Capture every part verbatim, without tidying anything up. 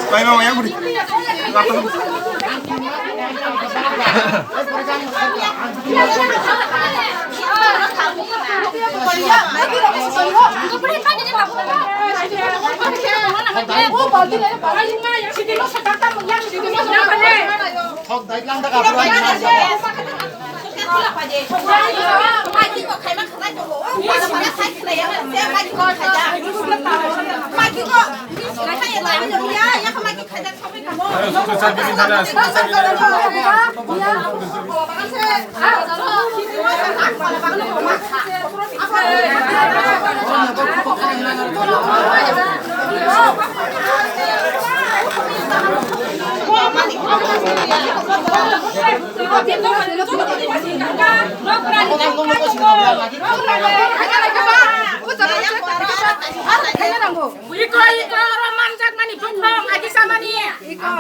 Pai mau yang budi. Thok dai lang da ka. Iko, iko, oro manjakmani bukhong, agi samani. Iko,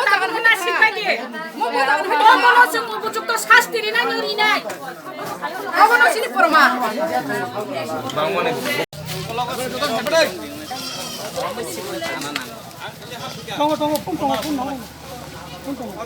tabuk na sikhaidi. Obono chwng upojukto sasti rinai, no rinai. Obono sini porma. Tongo, tongo, phone tongo, phone tongo. Phone tongo.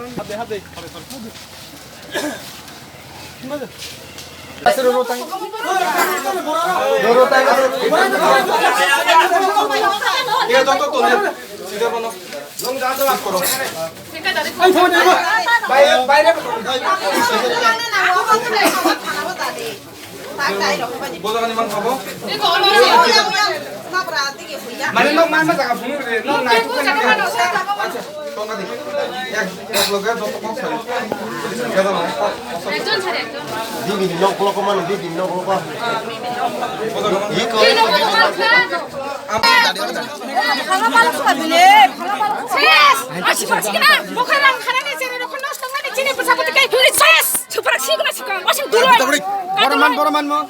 Mane nok ma ma jaga phunuk re, nok nai tuk nai. Acha, tong ka di. Ek, ek loge joto kok sai. Ekjon sare, ekjon. Bibi ni nok kolok mano, bibi ni nok kolok. Iko. Phala phala suka bile, phala phala suka. Yes! Achi achi na, bokhara khana ni chere rokho nosto ngani chini pusa puti kai phuri ses. Supra sikna sikang, wasing duro. Boroman, boroman mo.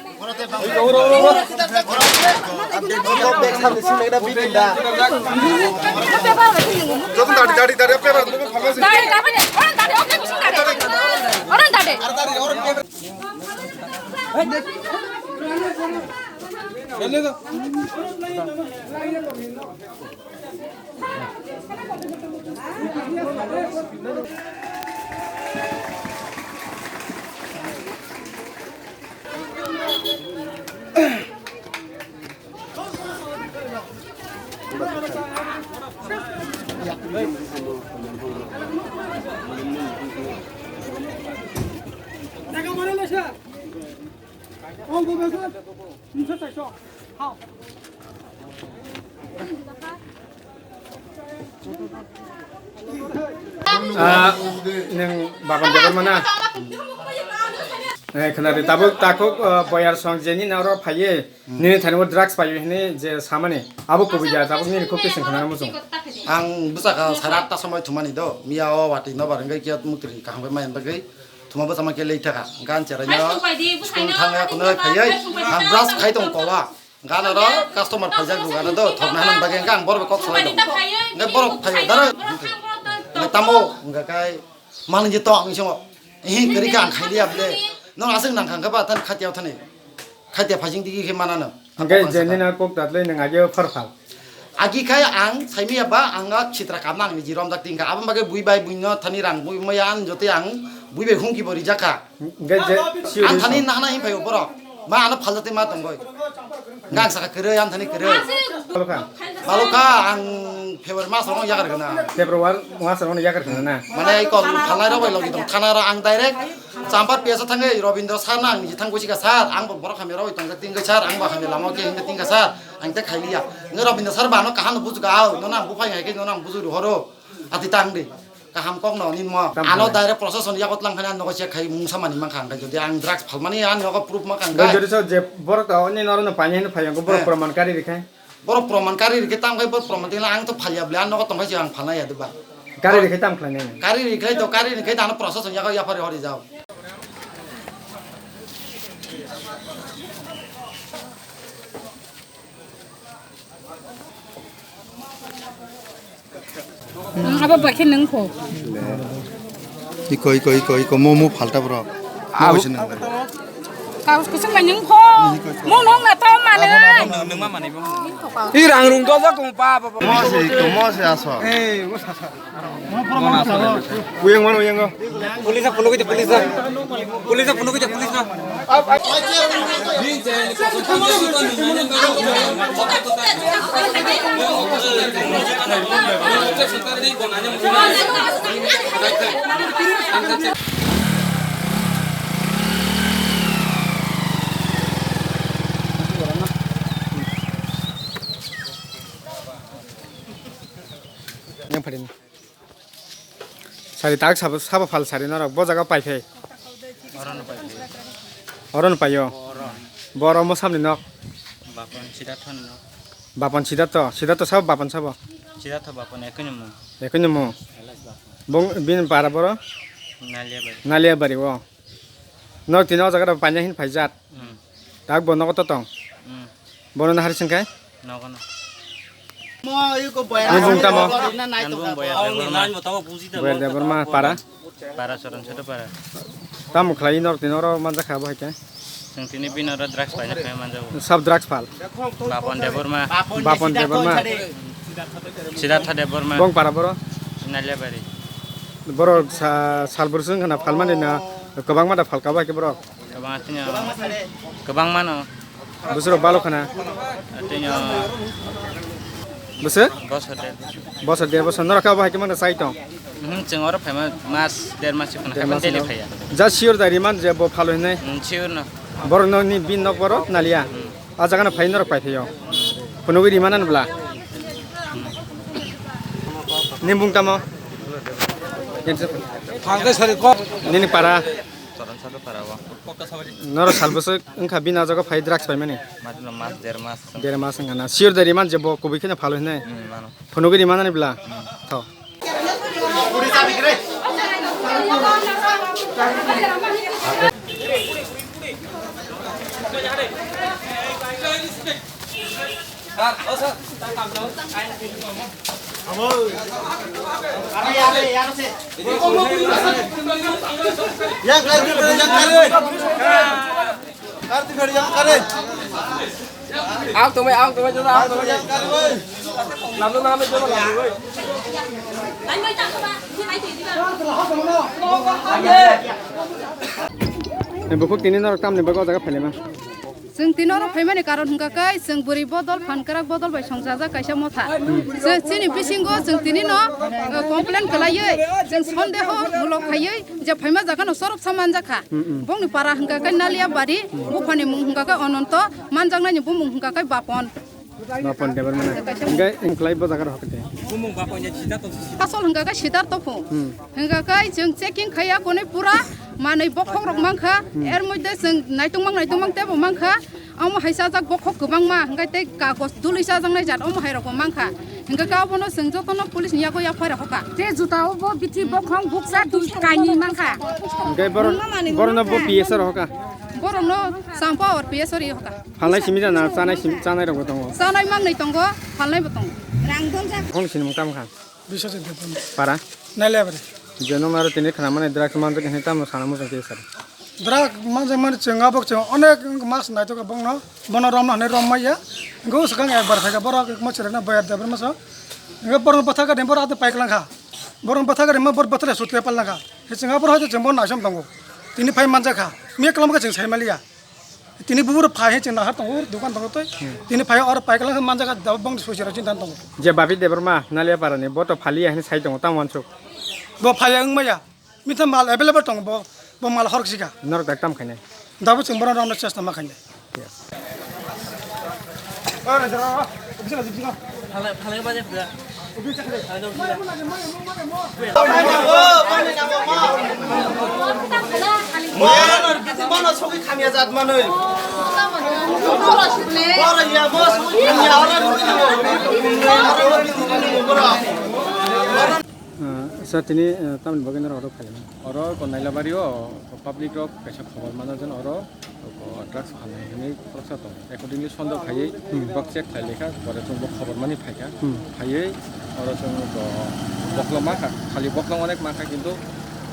Ah, neng Baban Debbarma na? Eh, khna di, tabuk takhuk, ah, boyar song jeni na oro phaiye, nini thani o drugs phaiye hini je samani, abo kubui ya, tabuk nini khuk tising khna muchung. Ang bwsakha sara atta somoi thumani do, miya o wati no bar wngkha kiya mukti kaham bai maya bagwi. Thuma bwsa ma khe lei thaka. Gan cherai no. Bwsai sung thang ya kuno phaiwi. Ang brush khai tong kowa. Gan oro customer phaijak du gan do. Thok na nang bagwi ang borok kok salai do. Ngai borok phai dara. Ngai tamo. Ngai kai. Mang je to ang sing. Ehi kari ka ang khai liya ble. No asing nang khang ka ba tan khatia thani. Khatia phajing digi khe manano. Hingke je nini kok tatlai nang agi phar phal. Agi khai ang saimaya ba ang a sitra kamang ni jirom jak tingka. Abang bagai bui bai bui no thani rang bui maya ang jote ang bui bai hungki bo rijak kha. Hingke je Ang thani nahana him phai borok. Ma ano phal jate ma tongoi. Ngang saka kere ang thani kere. Baloka. Baloka ang February mas rong yagar gana. February mas rong yagar gana. Mane ai kol phalai rok bai logi tong thana ra ang direct. Champar P S o thangwi Robindra sir no ang niji thang busi kha, "Sir, ang bo borok hamya rogwi tongjak, tingkha sir, ang bo hamya lama o khe himna tingkha sir, ang tei khailiya." Hwnkhe Robindra sir bo ano kaham no bujugo, "Au, nono ang buphai hai khe nono ang bujui rohoro." Ati tang di. Kaham kok no nini mo. Tamo Ano khe. Direct procession yago tlang khani ang nogo check khai mungsa mani mankha ang khe. Jodi ang drugs phalmani ang nogo proof mankha ang Jodi khe. So je borok to oni noro no pani hino phai ang borok Eh. Proman kari rikhai. Borok proman kari rikhe tam khai borok proman tingla ang to phalya bla ang nogo tong khai ang phalna ya diba. Kari rikhai tam khlai nai. Kari rikhai to kari rikhai dano procession yago yapari hori jao. Ang abo bakhe nung pho. Iko, iko, iko, iko, mo, mo phalta bro. Mo Abo- bisi nang. Kaus kusung bai nung pho. Mo nung na to mane. Nung ma mane bo. I rang rung do ja kong pa ba. Mo se, iko, mo se aso. Eh, mo sa sa. Uyang mano, uyang go. Police phone koi de, police. Police phone koi de, police na. Yang paling. Sari tak sabo, sabo phal sari norok bo jaga pai phai. Oro no pai phai. Oro no paio. Oro. Boro mo samni nok. Bapon Siddhartho ni nok. Bapon Siddhartho, Siddhartho sabo, Bapon sabo. Siddhartho Bapon ekoi no mo. Ekoi no mo. Elias Bapon. Bong bin para boro. Naliabari. Naliabari o. Nok tini o jaga da panya hin phaijat. Hmm. Tak bo nogo to tong. Hmm. Bono na hari singkai? Nogo no. Ni bung tamo? Ang bung Boyar Debbarma. Boyar Debbarma para? Para Soron Soto para. Tamo khlai norok tini oro manjakha bo hai khe? Chwng tini bini oro drugs paina phai manjago. Sab drugs pal. Bapon Debbarma. Bapon Debbarma. Siddhartha Debbarma. Bong para boro? Naliabari. Boro sa-, salbur sung khana phalmani na kwbangma da phalka bo hai khe boro? Kwbang tini kwbangma no. Bwswk rok balo khana. Tini Bwswk? Bosor der. Bosor der bosor norok kha bo hai khe mano chai tong. Mhm, chwng oro phaima mas, der mas khana Der khaibani mas daily no. Phaiya. Ja sure da riman je bo phalo hinai. Mm, sure no. Borok no ni bin nok boro nalia. Mm. A jaga no phai norok pai phaio. Phunugwi rimanan bla. Ni bung tamo? Thangkhe sari kok. Nini para. Soron Soto para o. Noro sal bwswk wngkha bini a jaga phai drugs paimani? Matwino mas, der mas. Der mas wngkha na. Sure da riman je bo kubui kheno phalo hinai? Hmm, mano. Phunugwi rimanani bla? Hmm. Tho. Ang tongbai, ang tongbai, joto ang tongbai. Nablo nablo joto nablo oi. Bukhuk tini norok tamni bagwi o jaga phailai ma? Chwng tini oro phaimani karon hwnkha khe, chwng bwrwi bodol, phan kwrak bodol bai songchajak kaisa motha. Chwng chini bisingo chwng tini no, eh, complain kwlaiwi, chwng sondeho mulok khaiwi je phaima jaga no sorop sa manjak kha. Bongni para hwnkha khe Naliabari, buphani mung hwnkha khe Ononto, manjaknai ni bumung hwnkha khe Bapon. Bapon Debbarma na. Hwnkhe wngkhlai bo jaga rok hwnkhe. Asol hwnkha khe Siddhartho pho. Hmm. Hwnkha khe chwng checking khaiya konwi pura manwi bokhok rok mankha. Hmm. Er moddhe chwng naitongmang naitongmang teibo mankha. Omo hai chajak bokhok kwbangma, hwnkhe tei kagoj dului chajaknai jat omo hai rokbo mankha. Hwnkhe khe abono chwng jotono police ni yago yaphairok hoka. Tei juta o bo bithi bokhong bukcha dui kainwi mankha. Hwnkhe borok, borokno bo P S R hoka. Borokno Champa or P S R hoka. Phalnai simi da na chanai sim-, chanai rokbo tongo? Chanai mangnwi tongo, phalnaibo tongo. Rang donjak. Hong sinimung tamo kha? Biswajit Debbarma. Para? Naliabari. Je nwng aro tini khna mani drugs manjak hinwi tamo sana muchung khe sir? Drugs manjak mani chwng abo chwng onek mas naitokha bongno, bono romna hinwi rom maya. Go swkang ekbar phaikha borok ekma chwraino Boyar Debbarma so. Hwnkhe borok bwthakgani borok ate paiklang kha. Borok bwthakgani ma borok bwthale sut khe pailangkha. Chwng abo hai chwng bono naisom tongo. Tini phai manjak kha. Miya kwlamo khe chwng sai maliya. Tini bubur phai he chwng nahar tongo, dukan tongo tei. Hmm. Tini phai oro paiklang manjak kha, daba bong soi sira chintan tongo. Je Babit Debbarma, Naliapara ni, bo to phaliya hini sai tongo, tamo wansuk. Bo phaiya wng maya. Mitha mal available tongo bo. O mal horok sika. Norok dak tam khainai. Dabu chwng bono romna chesta ma khainai. Yes. Ah, sir, tini, eh, tamni bagwi norok oro phaimani? Oro Konailabari o public rok kaisa khobor mano, jen oro drugs phalnai hinwi khoroksa tongo. Accordingly, sondeho khaiwi bok check khlai laikha, pore chwng bo khobor mani phaikha. Hmm. Phaiwi oro chwng bo boklo mankha, khali boklo onek mankha, kintu,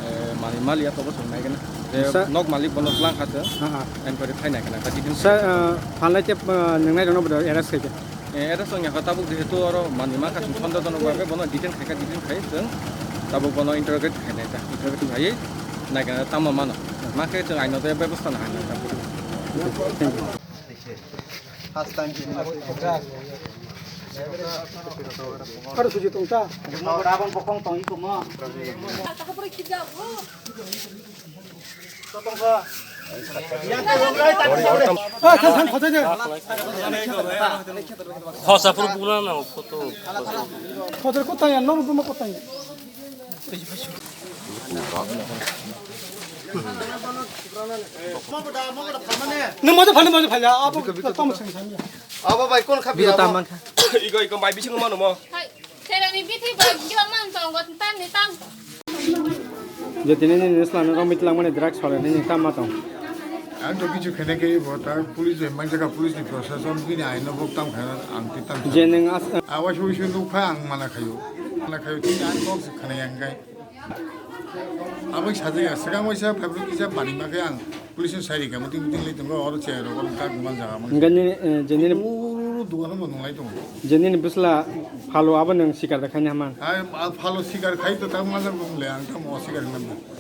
eh, mali maliya tobo chwng naigwna. Je sir, nok malik bono twlang kha chwng, ah, ah, enquiry khai naigwna. Sir, ah, phalnai tei, ah, nwngnai rokno bo arrest khaikha? Eh, arrest wngya kha tabuk, jehetu oro manwi mankha chwng sondeho jonok bagwi bono detain khaikha, detain khai chwng tabuk bono interrogate khainai ta, interrogate khaiwi naikha tamo mano, mankhe chwng aino tei bebosta no hai nai ta. Thank you. First time. Aro suji tong ta. Rabang bokong tong iko mo. Khosa phuru buna na photo. Khosa kotanya, no buma kotanya. Nung mojo phale, mojo phale, abo tamo sing sami. Abo bai kon khapi abo. Iko, iko bai bising mano mo. Hai, serani bithi bai gila man tongo, tan ni tan. Je tini nini swlangno romwi twlangmani drugs phalnani nini tamo tong? Ang to kichu khene khe bo ta police bai manjaka, police ni proshashon bini aino bo tam khana ang ti tam. Je nwng as- Awa sui sui nuk pha ang mana khayo. Mana khayo tini ang kok se khana yang kai. Aboi sajaya, swkang waisa phaibrwi kisa pari ma khe ang police ni sai rikha, meeting meeting lai tongo, oro chair rok oro kak man jaga man. Hingke nini, eh, je nini, uru dugan bo nunglai tongo. Je nini bwsla phalo abo nwng sikar da khaini haman? Ai, a phalo sikar khai to tamo majak bo le, ang tamo sikar hinwi.